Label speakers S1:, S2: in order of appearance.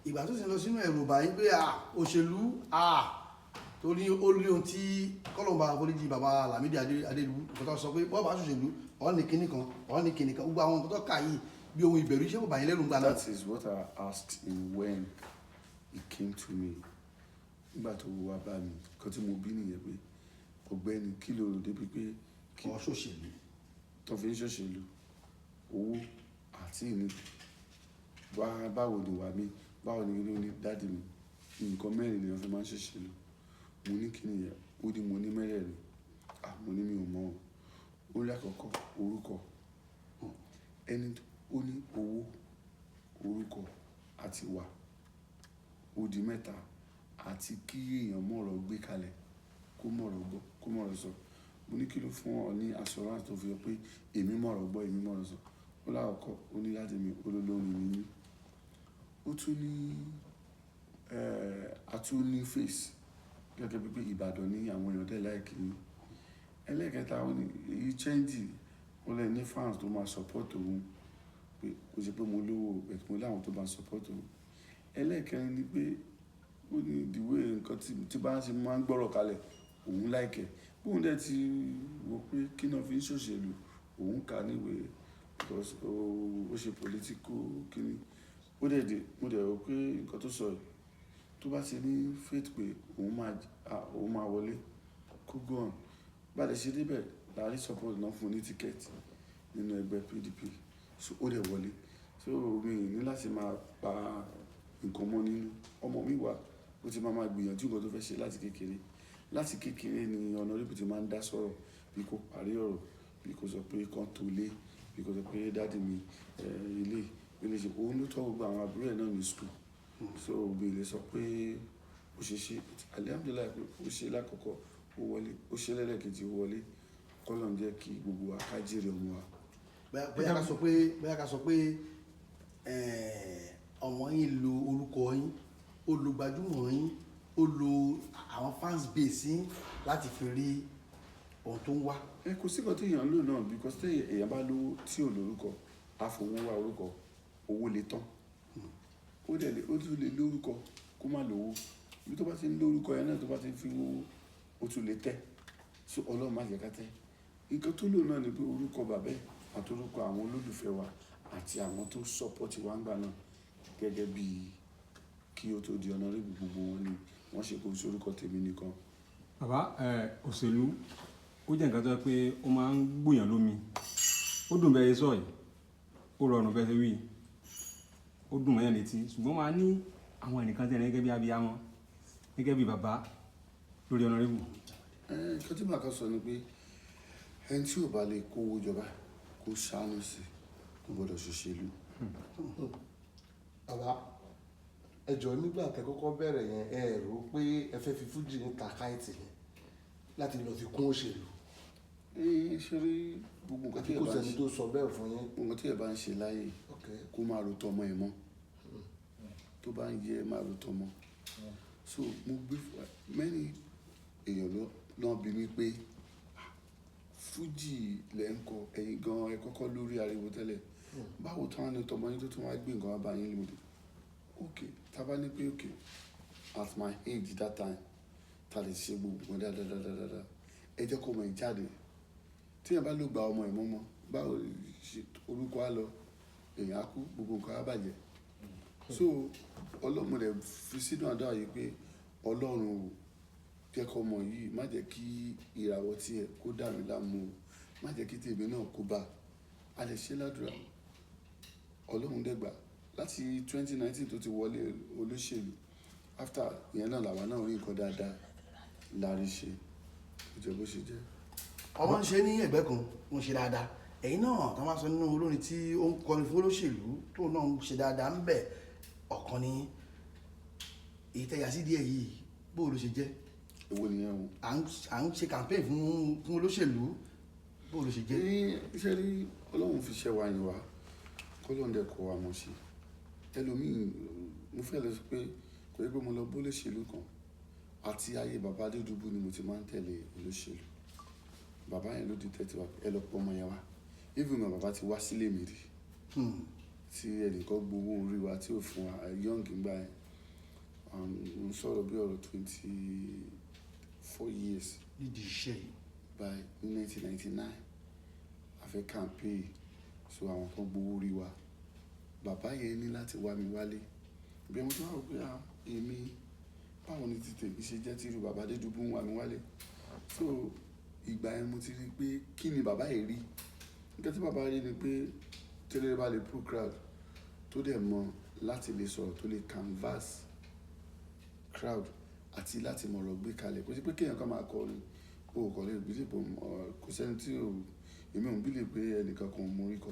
S1: Ìgbà tó sì lọ sínú ẹ̀rù báyìí pé à òṣèlú à torí ó lé ohun tí kọ́lọ́mbà àforíjì bàbá Lámídì Adédìbú, nǹkan tó sọ pé bọ́ọ̀ bá ṣòṣèlú, ọ̀ ní kinní kan, ọ̀ ní kinní kan, gbogbo àwọn nǹkan tó kà yìí bí ohun ìbẹ̀rù, iṣẹ́ kò bá yín lẹ́rù ńgbà náà?
S2: That is what I asked him when he came to me. Nígbà tó wá bá mi, nǹkan tí mo bí nìyẹn pé, ọ̀gbẹ́ni, kí ló rò débi pé kí
S1: ọ̀ ṣòṣèlú
S2: tó fi ń ṣòṣèlú, owó àti ìní wá, báwo ni wà mí, báwo ni kí ní? Daddy mi, nǹkan mẹ́rin ni wọ́n fi máa ń ṣòṣèlú. Mo ní, kí nìyẹn? Ó ní, mo ní mẹ́rẹ̀ẹ̀rin. Ah, mo ní, mi ò mọ̀ o. Ó ní àkọ́kọ́, orúkọ ẹni. Ó ní owó, orúkọ àti wà, ó di mẹ́ta, àti kí èèyàn mọ̀rọ̀ gbé kalẹ̀, kó mọ̀rọ̀ gbọ́, kó mọ̀rọ̀ sọ. Mo ní, kí ló fún ọ ní assurance tó fi hàn pé èmi mọ̀rọ̀ gbọ́, èmi mọ̀rọ̀ sọ? Ó lákọ̀ọ́kọ́, ó ní láti mi olólórin ni mí. Ó tún ní a tún ní face gẹ́gẹ́ bí pé Ìbàdàn ní àwọn èèyàn dẹ̀ like yín. Ẹlẹ́ẹ̀kẹta, ó ní èyí change, ó lè ní fans tó máa support òun, pé kò ṣe pé mo lówó, but mo láwọn tó máa support òun. Ẹlẹ́ẹ̀kẹrin ni pé ó ní the way nǹkan tí bá ṣe máa ń gbọ́rọ̀ kalẹ̀, òun like ẹ̀. Bóun dẹ̀ ti wò pé kí náà fi ń ṣòṣèlú, òun kà níwèé because ó ṣe political kíní. Ó dẹ̀ dé, mo dẹ̀ rò pé nǹkan tó sọ yìí, tó bá ti ní faith pé òun máa wọlé, kó go on. Bá dẹ̀ ṣe débẹ̀, la rí support náà fún un ní ticket nínú ẹgbẹ́ PDP, so ó dẹ̀ wọlé. So mi ní láti máa pa nǹkan mọ́ nínú. Ọmọ mi wà, ó ti máa gbìyànjú nǹkan tó fẹ́ ṣe láti kékeré. Láti kékeré ni honourable ti máa ń dá sọ̀rọ̀, bí kò parí ọ̀rọ̀, bí kò sọ pé kán tó lé, bí kò sọ pé daddy mi, ilé ilé ṣe. Òun ló tọ́ gbogbo àwọn àbúrò ẹ̀ náà ní school, so mi lè sọ pé ó ṣe ṣe. Alhamdulillahi pé ó ṣe lákọ̀ọ́kọ́, ó wọlé, ó ṣe lẹ́lẹ́kejì, ó wọlé. Kọ́lọ́run jẹ́ kí gbogbo wa ká jèrè ọmọ wa.
S1: Bóyá ká sọ pé ọmọ yín lo orúkọ yín, ó lo gbajúmọ̀ yín, ó lo àwọn fans base yín láti fi rí ohun tó ń wá.
S2: Ẹ kò sí nǹkan tí èèyàn ń lò náà, because tí èèyàn bá lówó tí ò lórúkọ, á fowó wá orúkọ, owó lè tán. Ó dẹ̀ lè, ó tún lè lórúkọ kó má lówó. Ibi tó bá ti ń lórúkọ yẹn náà, tó bá ti ń fi owó, ó tún lè tẹ́. So Ọlọ́run má jẹ́ ká tẹ́. Nǹkan tó lò náà ni pé orúkọ bàbá ẹ̀ àti orúkọ àwọn olólùfẹ́ wa àti àwọn tó support wa ń gbà náà, gẹ́gẹ́ bí kí ó tó di honourable, gbogbo wọn ni wọ́n ṣe, kó sí orúkọ tèmi nìkan.
S3: Bàbá ẹ, òṣèlú ó jẹ́ nǹkan tó yẹ pé ó máa ń gbòyàn lómi. Ó dùn bẹ́ẹ̀ sọ yìí, ó rọrùn bẹ́ẹ̀ ṣe wí, ó dùn mọ́yàn létí, ṣùgbọ́n máa ní àwọn ẹnìkan tẹ̀lé gẹ́gẹ́ bí abiyamọ, gẹ́gẹ́ bí bàbá lórí honourable.
S2: Ẹ nǹkan tí màá kàn sọ ni pé ẹni tí ò bá lè kówó jọba kó ṣàánú sí, kò gbọdọ̀ ṣòṣèlú.
S4: Bàbá, ẹ jọ̀ọ́, nígbà tẹ́ kọ́kọ́ bẹ̀rẹ̀ yẹn, ẹ rò pé ẹ fẹ́ fi fújì ní takáìtì ni láti lọ fi kún òṣèlú?
S2: Ẹ ṣe rí gbogbo nǹkan tí
S4: Àbí
S2: ẹ
S4: kò
S2: bá ń
S4: sẹ́ni
S2: ṣe
S4: tó sọ bẹ́ẹ̀ fún yín?
S2: Gbogbo nǹkan tí ẹ bá ń ṣe láyé, kó máa ro tọmọ ẹ mọ́, tó bá ń yẹ, máa ro tọmọ. So mo gbé many èèyàn ló lọ́n bí mi pé, "Ah, fújì lẹ́ ń kọ, ẹ̀yin gan ẹ kọ́kọ́ lórí ariwo tẹ́lẹ̀, báwo tán ni tọmọ yín tó tún wá gbé nǹkan wá bá yín lóde?" Ok, tá a bá ní pé ok, at my age that time, ta lè ṣe gbogbo nǹkan dáadáa, ẹ jẹ́ kó ọmọ ẹ̀ jáde. Tí èèyàn bá ló gba ọmọ ẹ̀ mọ́mọ́, báwo ṣe orúkọ á lọ, èèyàn á kú, gbogbo nǹkan á bàjẹ́. So Ọlọ́run rẹ̀ fi sínú àdúrà yìí pé Ọlọ́run ò jẹ́ kó ọmọ yìí, má jẹ́ kí ìràwọ̀ tiẹ̀ kó dà mí láàmú o, má jẹ́ kí tèmi náà kó bá a lè ṣe ládùúrà. Ọlọ́run dẹ́gbà láti 2019 tó ti wọlé olóṣèlú. After ìyẹn náà, làwa náà rí nǹkan dáadáa lárí ṣe. Kò jẹ́ bó ṣe jẹ́.
S1: Ọmọ ń ṣe ní ẹ̀gbẹ́ kan, ń ṣe dáadáa. Ẹ̀yin náà tó máa sọ nínú olórin tí ó ń kọrin fún olóṣèlú tó náà ń ṣe dáadáa ń bẹ̀, ọ̀kan ní èyí tẹ̀yà sí díẹ̀ yìí, bó ló ṣe jẹ́?
S2: Èwo nìyẹn o?
S1: À ń ṣe campaign fún olóṣèlú, bó ló ṣe jẹ́?
S2: Ní iṣẹ́ rí, Ọlọ́run fi ṣẹ́ wa yín wa, kọ́lọ́run dẹ̀ kọ́ wa mọ̀ sí. Ẹlòmíì, mo fẹ́ lọ sọ pé kò yẹ pé mo lọ bó olóṣèlú kan. Àti ayé bàbá Adédùbú ni mo ti máa ń tẹ̀lé olóṣèlú. Bàbá yẹn ló di tẹ́tí wa, ẹ lọ pọ̀ ọmọ yẹn wá. Even my bàbá ti wá sílé mi rí. Tí ẹnìkan gbowó orí wa tí ò fún wa, young ngbà yẹn. Mo ń sọ̀rọ̀ bí ọ̀rọ̀ 24 years
S1: Nídìí iṣẹ́ yìí.
S2: By ní 1999, a fẹ́ campaign, so àwọn kan gbowó orí wa. Bàbá yẹn ní láti wá mi wálé. Bí mo ti wá rò pé, ah, èmi, báwo ni ti tèmi ṣe jẹ́ tí irú bàbá Adédùbú ń wá mi wálé? So ìgbà yẹn mo ti rí i pé kí ni bàbá yìí rí. Nǹkan tí bàbá rí ni pé tẹ́lẹ̀ bá lè pull crowd, tó dẹ̀ mọ láti lè sọ̀rọ̀, tó lè canvas crowd àti láti mọ̀rọ̀ gbé kalẹ̀. Kò sí pé kéèyàn kan máa kọrin, o kò lè believe pé kò sẹ́ni tí o, èmi ò ń believe pé ẹnìkan kan ò mọ orí kọ.